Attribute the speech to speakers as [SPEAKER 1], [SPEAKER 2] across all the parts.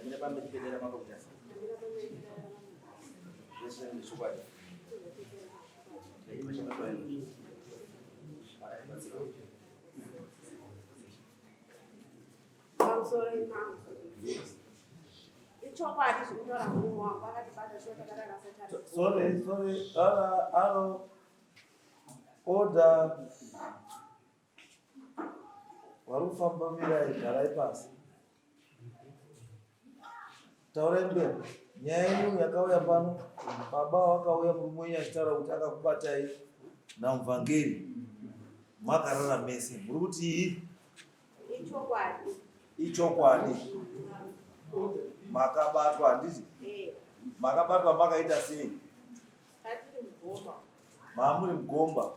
[SPEAKER 1] Ndamira pamberi pedera mambo Mutasa. Zvese ndezvokwadi.
[SPEAKER 2] Pamusoro imambo. Ichokwadi zvinotaura murume wangu akatibata shuwa takarara satani.
[SPEAKER 3] Sorry, sorry. Ara, aro. Order. Vari kufamba mirai, garai pasi. Taurai mberi. Nyaya yenyu yakauya pano, baba wakauya murume wenyu achitaura kuti akakubatai namuvhangeri makarara mese. Muri kuti ii?
[SPEAKER 2] Ichokwadi.
[SPEAKER 3] Ichokwadi. Makabatwa handiti?
[SPEAKER 2] Eh.
[SPEAKER 3] Makabatwa makaita sei?
[SPEAKER 2] Tatiri mugomba.
[SPEAKER 3] Maamuri mugomba.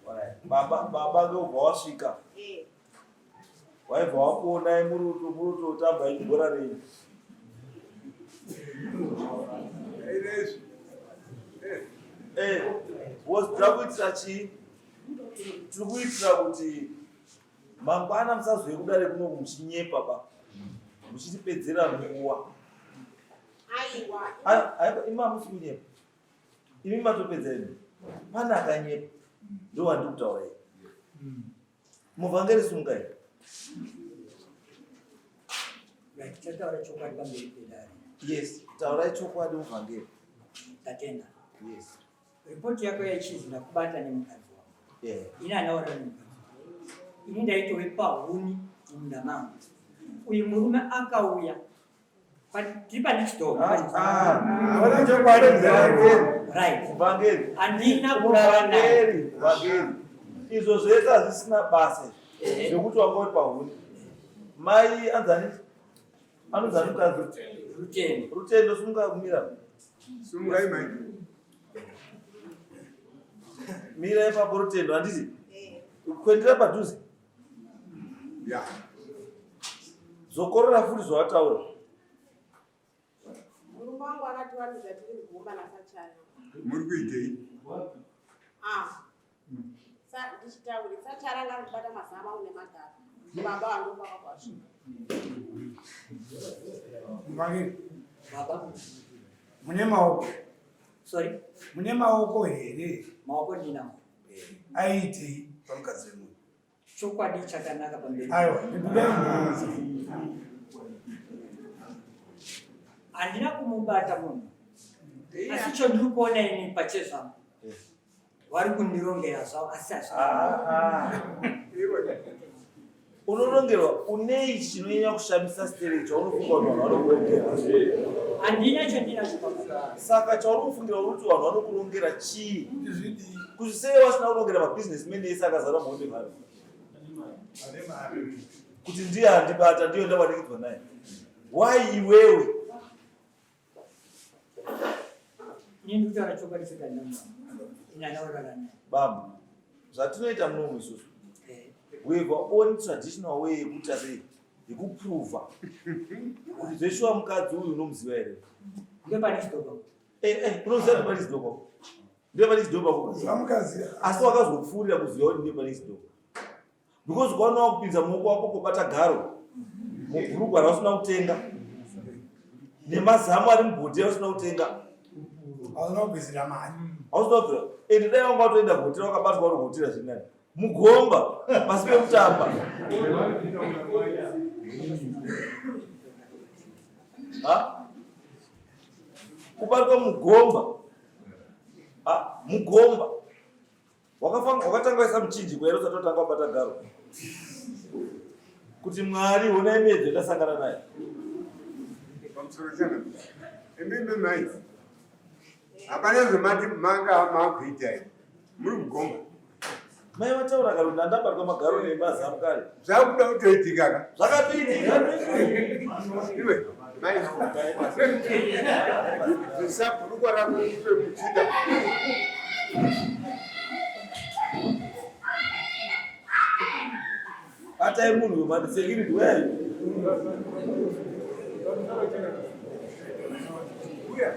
[SPEAKER 3] Alright. Baba baba ndobva wasvika.
[SPEAKER 2] Eh.
[SPEAKER 3] Waibva wakuonai muruto muruto tamba ibhora renyu. Eh, was tiri kuitira chii? Tiri kuitira kuti mangwana musazouye kudare kuno muchinyepa ba. Muchitipedzera nguva.
[SPEAKER 2] Aiwa.
[SPEAKER 3] Aiwa imi hamusi kunyepa. Imi matopedza imi. Pane akanyepa. Ndo wandiri kutaura ini. Muvhangeri sungai.
[SPEAKER 4] Right, tataura chokwadi pamberi pedare.
[SPEAKER 3] Yes, taurai chokwadi muvhangeri.
[SPEAKER 4] Tatenda.
[SPEAKER 3] Yes.
[SPEAKER 4] Ripoti yako yachizi ndakubata nemukadzi wangu.
[SPEAKER 3] Yeah.
[SPEAKER 4] Ini andaurara nemukadzi wangu. Ini ndaitove pahuni mumunda mangu. Uyu murume akauya tiri panext door.
[SPEAKER 3] Ah, chokwadi muvhangeri.
[SPEAKER 4] Right.
[SPEAKER 3] Muvhangeri.
[SPEAKER 4] Handina kurara naye.
[SPEAKER 3] Muvhangeri, muvhangeri. Izvo zvese hazvisina basa zvekuti wanga uri pahuni. Mai anzani anonzani mukadzi?
[SPEAKER 4] Rutendo.
[SPEAKER 3] Rutendo sunga kumira.
[SPEAKER 5] Sungai mai.
[SPEAKER 3] Mira ipapo Rutendo handiti?
[SPEAKER 2] Eh.
[SPEAKER 3] Kuendera padhuze.
[SPEAKER 5] Ya.
[SPEAKER 3] Zokorora futi zvawataura.
[SPEAKER 2] Murume wangu akatiwanidza tiri mugomba nasachana.
[SPEAKER 5] Muri kuitei?
[SPEAKER 2] Ah. Sa ndichitaure sachara anga ari kubata mazama angu nemagaro. Baba vangu kwakabva
[SPEAKER 6] Muvhangeri,
[SPEAKER 4] Baba.
[SPEAKER 6] mune maoko,
[SPEAKER 4] Sorry.
[SPEAKER 6] mune maoko here
[SPEAKER 4] Maoko ndinawo.
[SPEAKER 6] aiitei pamukadzi wemunhu?
[SPEAKER 4] Chokwadi chakanaka pamberi.
[SPEAKER 6] Aiwa, ndikuda mubvunzo.
[SPEAKER 4] Handina kumubata munhu. Asi chandiri kuona ini pachezvangu. Vari kundirongera zvavo asi hazvina.
[SPEAKER 3] Ah, ah. Unorongerwa unei chinonyanya kushamisa stereki chaunofunga kuti vanhu vanokurongera?
[SPEAKER 4] Handina chandinacho pamusoro.
[SPEAKER 3] Saka chauri kufungira uri kuti vanhu vanokurongera chii?
[SPEAKER 6] Zvidii?
[SPEAKER 3] Kuti sei vasina kurongera mabhizinesi ese akazara muhonde valley?
[SPEAKER 6] Vane mari.
[SPEAKER 3] Kuti ndiye andibata ndiyo ndawanikidzwa naye. Why iwewe?
[SPEAKER 4] Ini ndiri kutaura chokwadi chega ndamwa. Ini andaurara naye.
[SPEAKER 3] Baba, zvatinoita munomu isusu
[SPEAKER 4] Eh.
[SPEAKER 3] we have our own traditional way yekuita sei yekuprova kuti zveshuwa mukadzi uyu unomuziva here
[SPEAKER 4] Ndiye pane chidhobha.
[SPEAKER 3] Eh, eh, unoziva kuti pane chidhobha ndiye pane chidhobha
[SPEAKER 6] Ziva mukadzi.
[SPEAKER 3] asi wakazopfuurira kuziva kuti ndiye pane chidhobha because ukaona wakupinza muoko wako kubata garo mubhurugwa rausina kutenga nemazamu ari mubhodhi ausina kutenga
[SPEAKER 6] Hauna kubvisira mari.
[SPEAKER 3] hausina kubvira ende dai wanga watoenda kuhotera wakabatwa uri kuhotera zvinani mugomba pasi pekutamba Ha? Kubatwa mugomba. Ha? Mugomba. Wakafanga wakatanga waisa muchinjiko here usati watanga wabata garo. Kuti Mwari honai miedzo yandasangana nayo.
[SPEAKER 5] Pamusoro chana. Imimi mai. Hapana zvemati manga makuita ini. Muri mugomba.
[SPEAKER 3] Mai vataura kare kuti ndandabatwa magaro nemazamu kare.
[SPEAKER 5] Zvakuda kutoitika ka.
[SPEAKER 3] Zvakatoitika.
[SPEAKER 5] Iwe mai. Bvisa bhurukwa rako upe muchinda.
[SPEAKER 3] Batai munhu wemani security where are you?
[SPEAKER 6] Uya.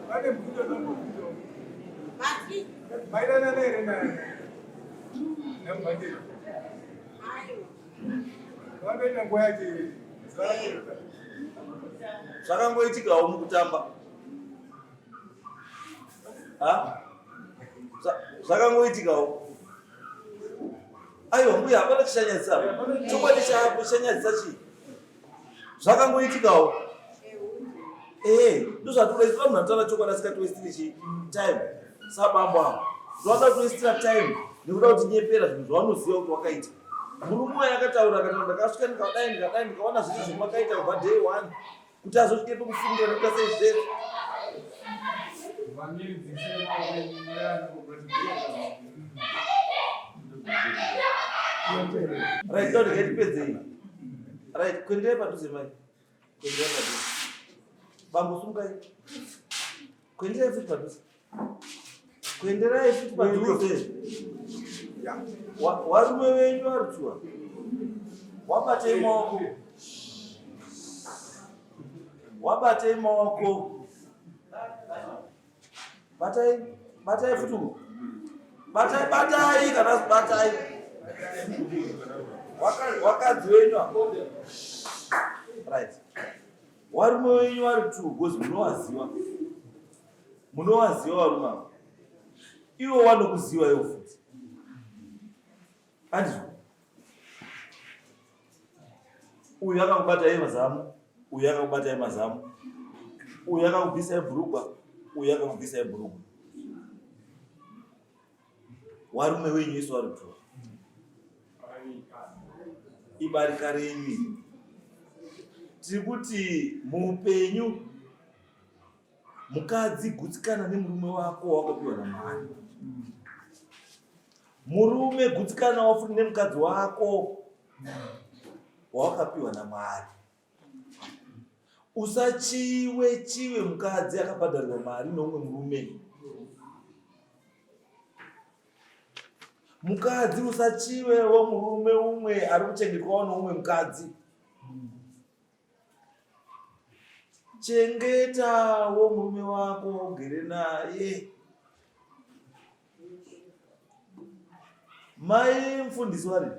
[SPEAKER 6] Pane mubvunzo ndambobvunza.
[SPEAKER 2] Mati.
[SPEAKER 6] Maidanana here naye? Namuvhangeri.
[SPEAKER 2] Aiwa.
[SPEAKER 6] Vanoita nguva yacho here?
[SPEAKER 3] Zvakangoitikawo mukutamba. Ha? Zvakangoitikawo. Aiwa mbuya hapana chichanyadzisa apa. Chokwadi chako chichanyadzisa chii? Zvakangoitikawo. Eh, ndozvatinoita munhu anotaura chokwadi asikatiwestiri chii? Time. Sabambo avo. Ndovanoda kutiwestira time nekuda kutinyepera zvinhu zvavanoziva kuti wakaita. Murume uyo akataura akataura ndakasvika ndikadai ndikadai ndikaona zvese zvamakaita kubva day one kuti azosvike pekufungira nekuda sei zvese. Right, don't get pedzei. Right, kuenderai padhuze mai. Kuenderai padhuze. Bambo sungai. Kuenderai futi padhuze. Kuenderai futi padhuze. Warume wenyu varutuwa. Wabatei maoko. Wabatei maoko. Batai, batai futi uko. Batai, batai kana batai. Wakadzi wenyu apa. Right. Warume wenyu vari two because munowaziwa. Munowaziwa varume ava. Iwo wanokuziwa iwo futi. Andizvo. Uyu akakubata iye mazamu, uyu akakubata iye mazamu. Uyu akakubvisa ibhurugwa, uyu akakubvisa ibhurugwa. Warume wenyu isu vari two. Ibarika renyu. Tiri kuti muupenyu mukadzi gutsikana nemurume wako wakapiwa naMwari. Murume gutsikanawo futi nemukadzi wako wawakapiwa naMwari. Usachiwe chiwe mukadzi akabhadharirwa mari neumwe murume. Mukadzi usachiwewo murume umwe ari kuchengetwawo neumwe mukadzi. Chengetawo murume wako waugere naye. Mai mfundisi wari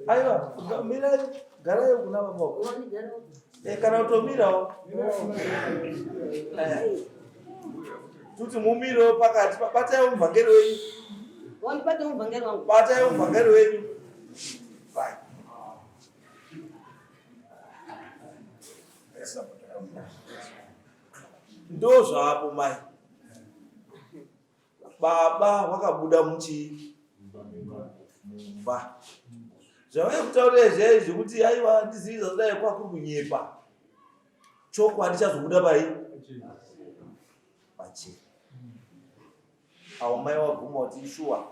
[SPEAKER 3] aiwa mirai garai kuna baba eh, kana kutomirawo eh. Tuti mumirewo pakati batai muvhangeri wenyu.
[SPEAKER 7] Wandibate muvhangeri wangu.
[SPEAKER 3] Batai muvhangeri wenyu. Fine. Ndozvaapo mai. Baba wakabuda muchii? Mumba. Zvavaikutaurira izvi zvekuti aiwa ndizivi zvazodai kwakuri kunyepa. Chokwadi chazobuda pai? Pachena. Awo mai wabvuma kuti ishuwa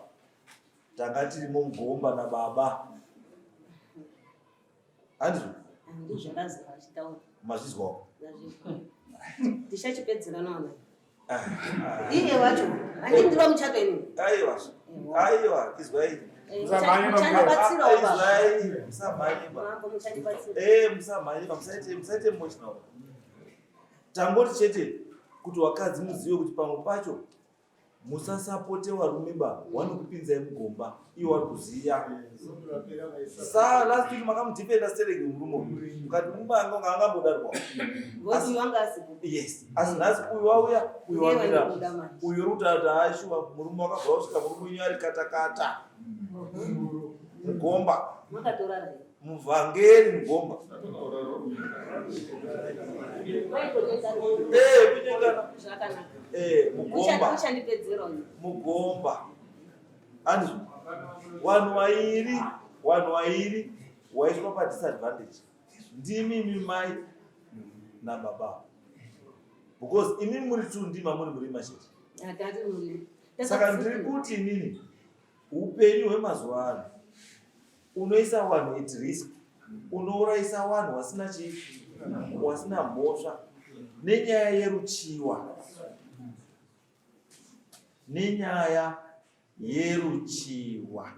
[SPEAKER 3] tanga tirimo mugomba nababa. Handizvo?
[SPEAKER 7] Ndizvo ndazwa vachitaura.
[SPEAKER 3] Mazvizwawo?
[SPEAKER 7] Ndazvizwa. Tichachipedzerana wana. Iye wacho. Handindiro muchato ini.
[SPEAKER 3] Aiwa. Aiwa, izwai.
[SPEAKER 7] Muchandibatsirawo baba.
[SPEAKER 3] Izwai, musamhanye ba.
[SPEAKER 7] Mambo muchandibatsira.
[SPEAKER 3] Eh, musamhanye ba, musaite musaite emotional. Tangoti chete kuti wakadzi muzive kuti pamwe pacho musasapote warume ba wanokupinzai mugomba iwo wari kuziya sa last week makamudefenda stereki murume uyu mukati murume anga unga angambodarwa yes asi nhasi uyu wauya uyu wamira uyu uri kutaura kuti haashuwa murume wakabva wasvika murume wenyu ari katakata mugomba Muvhangeri mugomba. Eh, kunyengana. Eh, mugomba. Mugomba. Andizvo. Vanhu vairi, vanhu vairi waiswa pa disadvantage. Ndimi imi mai nababa. Because imi muri two ndima muri murima chete. Saka ndiri kuti inini upenyu hwemazuva ano Unoisa wanhu at risk, unourayisa wanhu wasina chii, wasina mhosva nenyaya yeruchiwa, nenyaya yeruchiwa.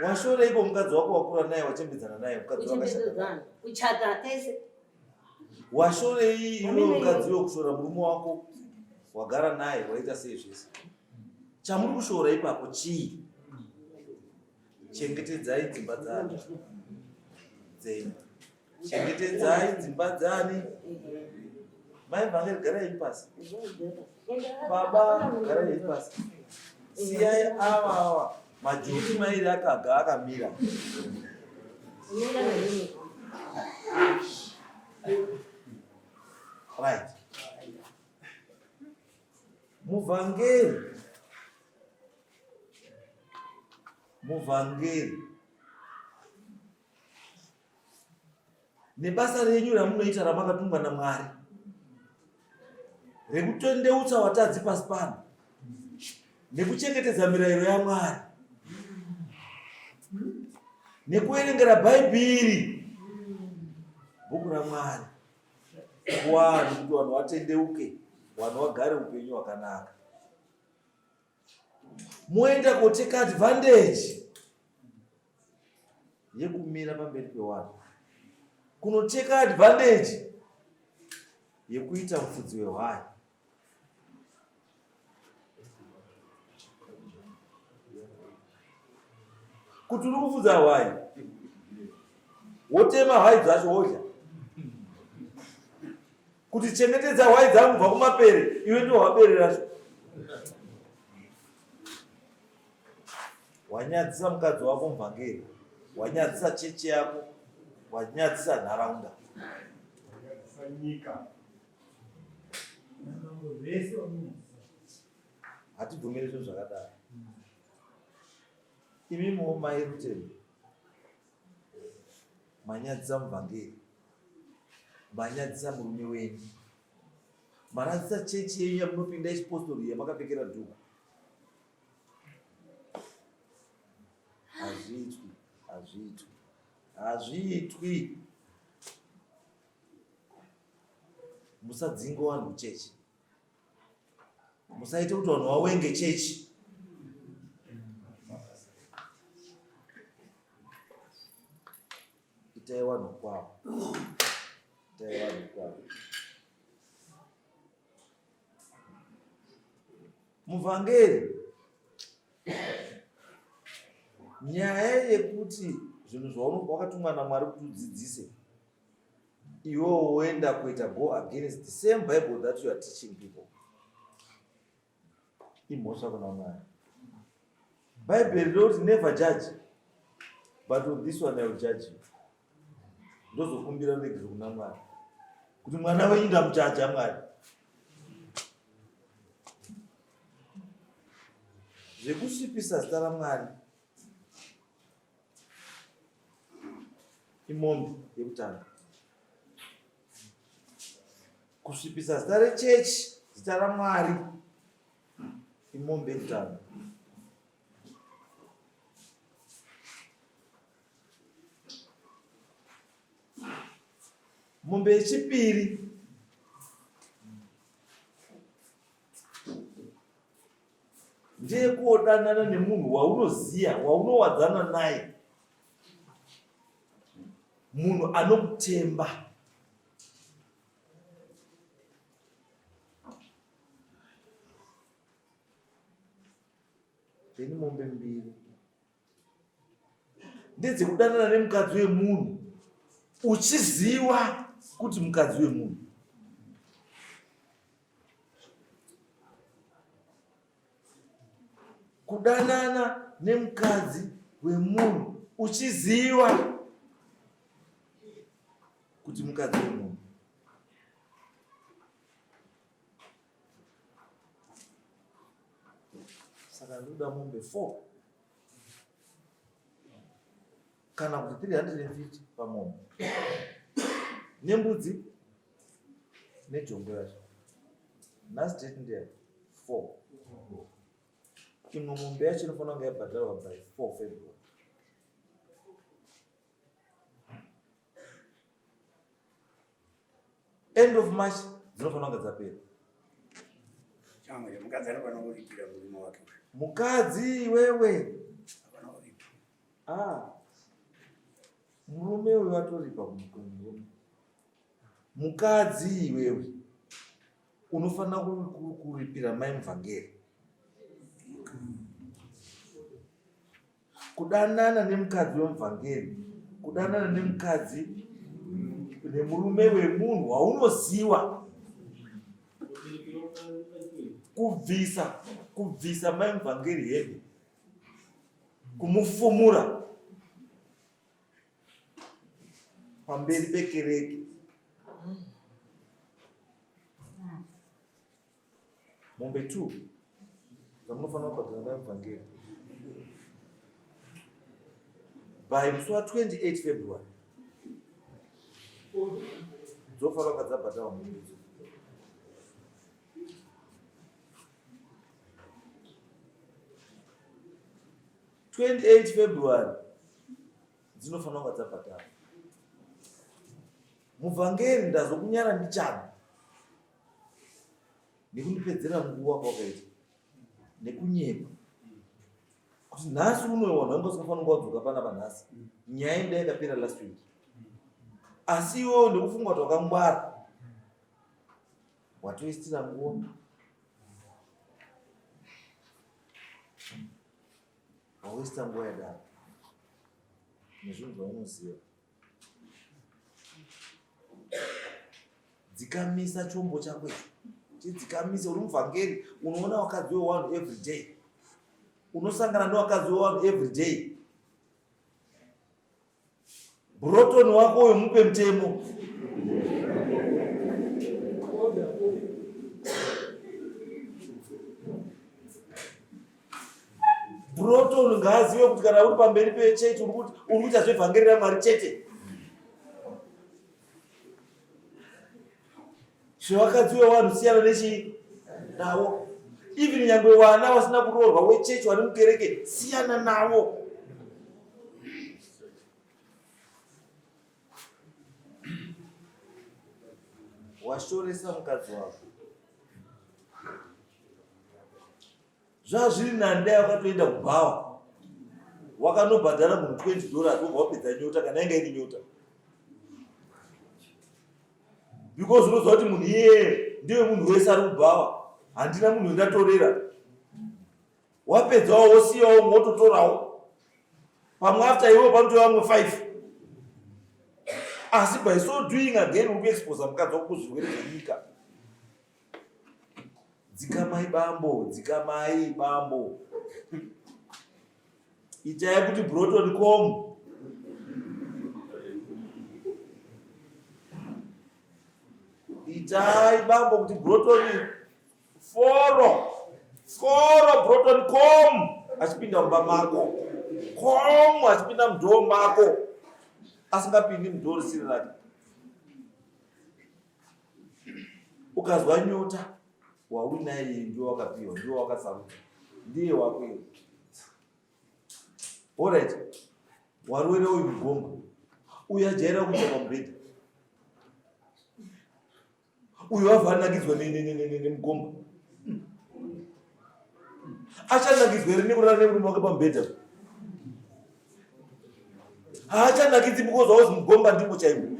[SPEAKER 3] Washoreiko mukadzi wako wakura naye wachembedzana naye mukadzi wakashata
[SPEAKER 7] kuchata tese
[SPEAKER 3] washorei iwe mukadzi wekushora murume wako. Wagara naye waita sei zvese. Chamuri kushora ipapo chii? Chengetedzai dzimba dzani dzenyu. Chengetedzai dzimba dzani. Mai vhangeri garai pasi. Baba garai pasi. Siyai ava ava majoki mairi akaga akamira. Right. Muvhangeri. Muvhangeri. Nebasa renyu ramunoita ramakatumwa naMwari rekutendeutsa watadzi pasi pano nekuchengetedza mirayiro yaMwari nekuverengera Bhaibheri bhuku raMwari kuvanhu kuti vanhu vatendeuke, vanhu vagare upenyu hwakanaka. Moenda koteka advantage yekumira pamberi pevanhu, kunoteka advantage yekuita mufudzi wehwai. Kuti uri kufudza hwai, wotema hwai dzacho wodya. Kuti chengetedza hwai dzangu kubva kumapere, iwe ndiwo wabere racho. Wanyadzisa mukadzi wako muvhangeri, wanyadzisa chechi yako, wanyadzisa nharaunda.
[SPEAKER 6] Wanyadzisa nyika.
[SPEAKER 3] Hatibvumiri zvinhu zvakadaro. Imimiwo mai Rutendo manyadzisa muvhangeri, manyadzisa murume wenyu, maradzisa chechi yenyu yamunopinda yechipostori yamakapfekera dhuku. Hazviitwi, hazviitwi, hazviitwi. Musadzinga vanhu kuchechi, musaite kuti vanhu vawenge chechi. Itai vanhu kwavo, itai vanhu kwavo. Muvhangeri, nyaya yekuti zvinhu zvaunobva wakatumwa naMwari kuti udzidzise, iwewo woenda kuita go against the same Bible that you are teaching people, imhosva kuna Mwari. Bhaibheri rinoti never judge, but on this one I will judge you. Ndozokumbira ruregerero kuna Mwari kuti mwana wenyu ndamujaja Mwari. Zvekusvipisa zita raMwari imombe yekutanga. Kusvipisa zita rechechi, zita raMwari imombe yekutanga. Mombe yechipiri ndeyekuodanana nemunhu waunoziya, waunowadzana naye, munhu anokutemba. Then mombe mbiri ndedzekudanana nemukadzi wemunhu uchiziva kuti mukadzi wemunhu. Kudanana nemukadzi wemunhu uchiziva kuti mukadzi wemunhu. Saka ndoda mombe 4 kana kuti 350 pamombe nembudzi nejongwe racho. Nhasi date ndiya 4. Imwe mombe yacho inofanira kunge yabhadharwa by 4 February. End of March dzinofanira kunge dzapera.
[SPEAKER 1] Chamwe mukadzi anofanira kuripira murume wake.
[SPEAKER 3] Mukadzi iwewe.
[SPEAKER 1] Anofanira kuripa.
[SPEAKER 3] Murume uyu atoripa kumurume. Mukadzi iwewe. Unofanira kuripira mai muvhangeri. Kudanana nemukadzi wemuvhangeri, kudanana nemukadzi nemurume wemunhu waunoziwa, kubvisa kubvisa mai muvhangeri hembe, kumufumura pamberi pekereke. Mombe 2 dzamunofanira kubhadhara mai muvhangeri by musi wa 28 February dzofanira kunga dzabhadharwa mombe idzo. 28 February dzinofanira kunga dzabhadharwa. Muvhangeri ndazokunyara ndichana nekundipedzera nguva kwakaita nekunyepa kuti nhasi uno vanhu vanga vasingafanira kunga wadzoka panapa nhasi nyaya inda yakapera last week asi iwewo nekufunga kuti wakangwara watoistira nguva wawaista nguva yadaro nezvinhu zvaunoziva Dzikamisa chombo chako icho. Chidzikamise uri muvhangeri unoona wakadzi wewanhu every day. Unosangana newakadzi wewanhu every day. Broton wako uyo mupe mutemo. Broton ngaazive kuti kana uri pamberi pechechi uri kuita zvevhangeri raMwari chete. Zvevakadzi wevanhu siyana nechii navo. Even nyangwe vana vasina kuroorwa wechechi vari mukereke siyana navo. Washoresa mukadzi wako. Zvazviri nani dai wakatoenda kubhawa wakanobhadhara munhu 20 dollars wobva wapedza nyota kana yanga iri nyota because unoziva kuti munhu iyeye ndiwe munhu wese ari kubhawa handina munhu wendatorera wapedzawo wosiyawo mototorawo pamwe after iwewo panotora vamwe 5 asi by so doing again uri kuexposa mukadzi wako kuzvirwere zvenyika Dzikamai bambo, dzikamai bambo. Itai kuti Broton com. Itai bambo kuti Broton foro. Foro Broton com achipinda mumba mako. Com achipinda mudhoo mako. Asingapindi mudhoo risiri rake. Ukazwa nyota wauinaye iye ndiwe wakapiwa, ndiwe wakasarudza, ndiye wako iwe. Alright, warwere uyu mugomba uyu ajaira kuita pamubhedha uyu wabva anakidzwa nemugomba achanakidzwa here nekurara nemurume wake pamubhedha haachanakidzi because wauzi mugomba ndimo chaimo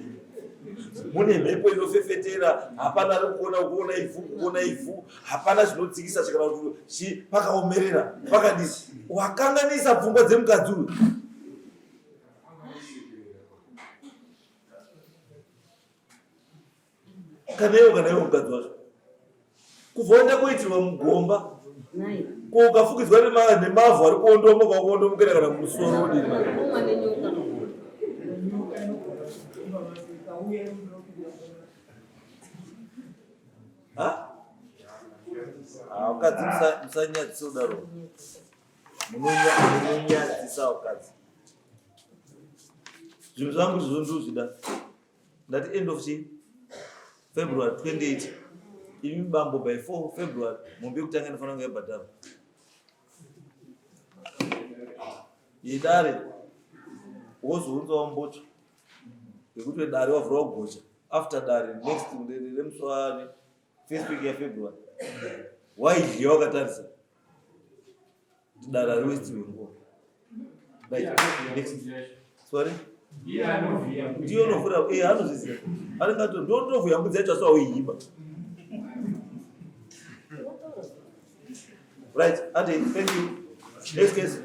[SPEAKER 3] mune mhepo inofefetera hapana ari kuona kuona ivhu kuona ivhu hapana zvinodzikisa chikana kuti pakaomerera pakadii wakanganisa pfungwa dzemukadzi uyu kana iwo kana iwo mukadzi wacho kubva waenda kuitirwa mugomba ko ukafukidzwa nemavhu ari kuondomoka wakuondomokera kana mumusoro udini Vakadzi musanyadzisa kudaro, munonyadzisa vakadzi. Zvinhu zvangu izvozvo ndozvida. Ndati end of chii? February 28. Imi bambo by 4 February mombe yekutanga inofanira kunge yabhadharwa. Yedare wozounzawo mbocho yekuti wedare wavhura wagocha after dare next remusi wani first week yaFebruary waidya wakatarisa Dara riwestiwe nguva. Right. Next. Sorry? Ndiyo unovhura, eh anozviziva. Anenge ato ndotovhuya mbudzi yacho asi auiyiba. Right, Ade, thank you. Next case.